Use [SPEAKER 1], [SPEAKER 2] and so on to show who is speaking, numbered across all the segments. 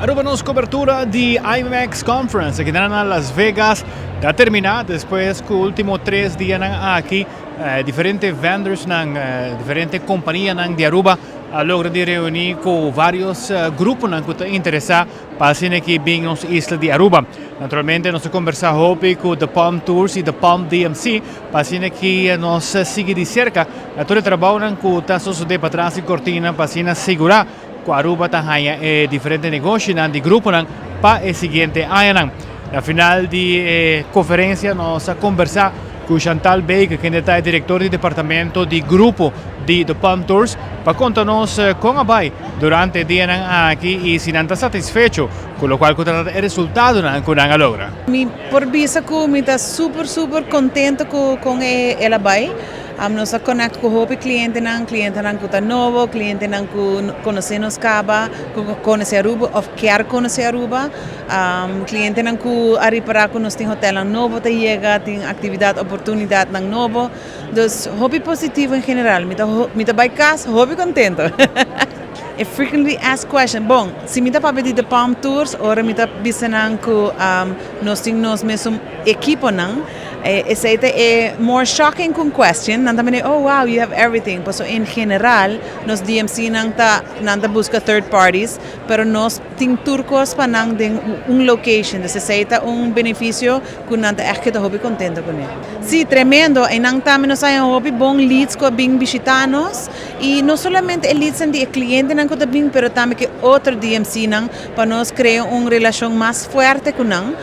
[SPEAKER 1] Aruba nos cobertura di IMEX Conference aki na Las Vegas ta termina despues cu ultimo 3 dianan aki diferente vendors nan, diferente companianan di Aruba a logra di reuni cu varios gruponan cu ta interesa pa asina aki bin nos isla di Aruba. Naturalmente nos a conversa hopi cu The Palm Tours y The Palm DMC pa asina aki nos sigui di cerca na tur e trabounan cu ta sucede patras di cortina pa asina sigura cu Aruba ta haya e diferente negoshinan di gruponan pa e siguiente añanan. Na final di e conferencia nos a conversa cu Chantal Baker, kende ta director di departamento di grupo di The Palm Tours, pa conta nos con a bay durante e dianan aki y si nan ta satisfecho cu locual cu ta e resultadonan cu nan a logra.
[SPEAKER 2] Mi por bisa cu mi ta super super contento cu el a bay. Nos a connect cu hopi clientenan, clientenan cu ta nobo, clientenan cu conoce nos caba, cu conoce Aruba of kier conoce Aruba. Clientenan cu a ripara cu nos tin hotel nobo ta yega, tin actividad, oportunidadnan nobo. Dus hopi positivo en general. Mi ta bay cas hopi contento. E frequently asked question. Bon, si mi ta papia di The Palm Tours, ora mi ta bisa cu nos tin nos mes ekiponan, esey ta more shocking cu question. Nan tambe, "Oh wow, you have everything." Paso en general, nos DMC nan ta busca third parties, pero nos tin tur cos pa nan den un location. Dus esey ta un beneficio cu nan ta echt ta hopi contento cu ne. Si, tremendo. Y nan tambe nos hay hopi bon leads cu bin bishita nos y no solamente e leads di clientenan cu ta bin, pero tambe cu otro DMC nan pa nos crea un relacion mas fuerte cu nan.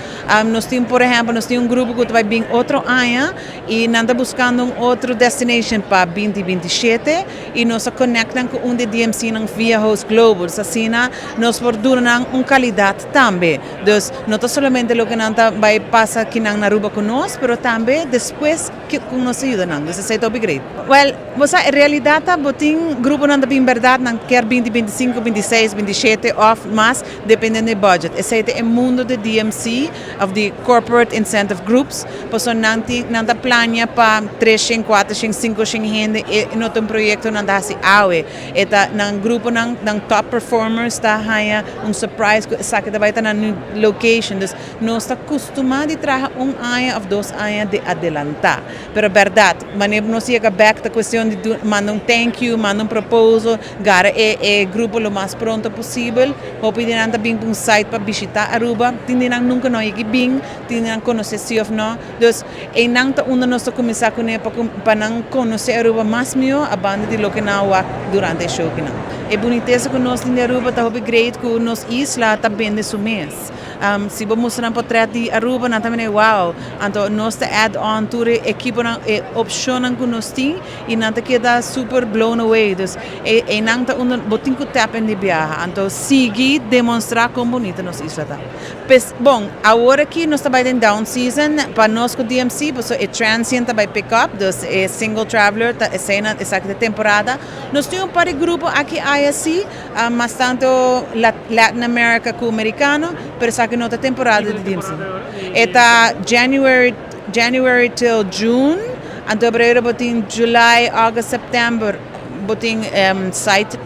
[SPEAKER 2] Nos tin, por ehempel, nos tin un grupo cu ta bay bin otro aña y nan ta buscando un otro destination pa 2027 y nos a connect cu un di DMC nan via Host Global. Asina, nos por duna un calidad tambe. Dus no ta solamente loke nan ta bay pasa aki na Aruba cu nos, pero tambe despues cu nos yuda nan. Dus esey ta great. Well, bo, en realidad, bo tin gruponan ta bin berdad, nan kier 20, 25, 26, 27 of mas, dependiendo di budget. Esey ta e mundo di DMC, of the corporate incentive groups, paso nan tin, nan ta planea pa 3, 4, 5, 5 hende, y no ta un proyecto nan ta hasi awe. E ta nan gruponan, nan top performers ta haya un surprise, esaki ta bay ta na location. Dus nos ta acostumbra di traha un aña of 2 aña di adelanta. Pero berdad, manera nos yega back ta cuestion di manda un thank you, manda un proposal, gara e grupo lo mas pronto posibel. Hopi di nan ta bin un site pa bishita Aruba, tin di nan nunca no a bin, tin di nan conoce si of no. Dus e nan ta unda nos ta cuminsa cu ne pa nan conoce Aruba mas miho a banda di loke nan wak durante e show cu nan. E bunitesa cu nos tin di Aruba ta hopi great cu nos isla ta bende su mes. Si bo mustra un portret di Aruba, nan tambe wow. Anto nos ta add on tur ekiponan e opcionnan cu nos tin y nan ta keda super blown away. Dus e nan ta unda bo tin cu tap in di biaha. Anto sigui demonstra con bunita nos isla ta. Pues, bon, awor aki nos ta den down season pa nos cu DMC, so e transient ta bay pick up, dus e single traveler ta esey esaki ta temporada. Nos tin un par di grupo aki ISC, mas tanto Latin America cu Americano, pero esaki no ta temporada di DMC. E ta January till June, anto bo tin July, August, September, bo tin site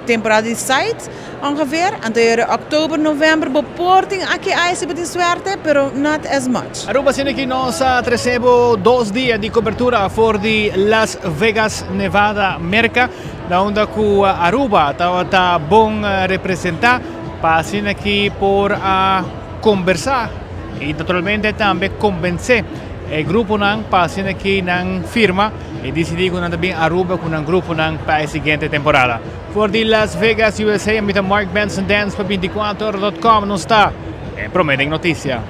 [SPEAKER 2] temporada di site ongeveer. Anto October, November, bo por tin aki ISC, bo tin suerte, pero not as much.
[SPEAKER 1] Aruba, asina cu nos a trece bo 2 dia di cobertura for di Las Vegas, Nevada, Merca, na unda cu Aruba tabata bon representa pa asina aki por a conversa y naturalmente tambe convence e gruponan pa asina aki nan firma y dicidi cu nan ta bin Aruba cu nan gruponan pa e siguiente temporada. For di Las Vegas, USA, mi ta Mark Benson Dance pa 24.com, nos ta e prome noticia.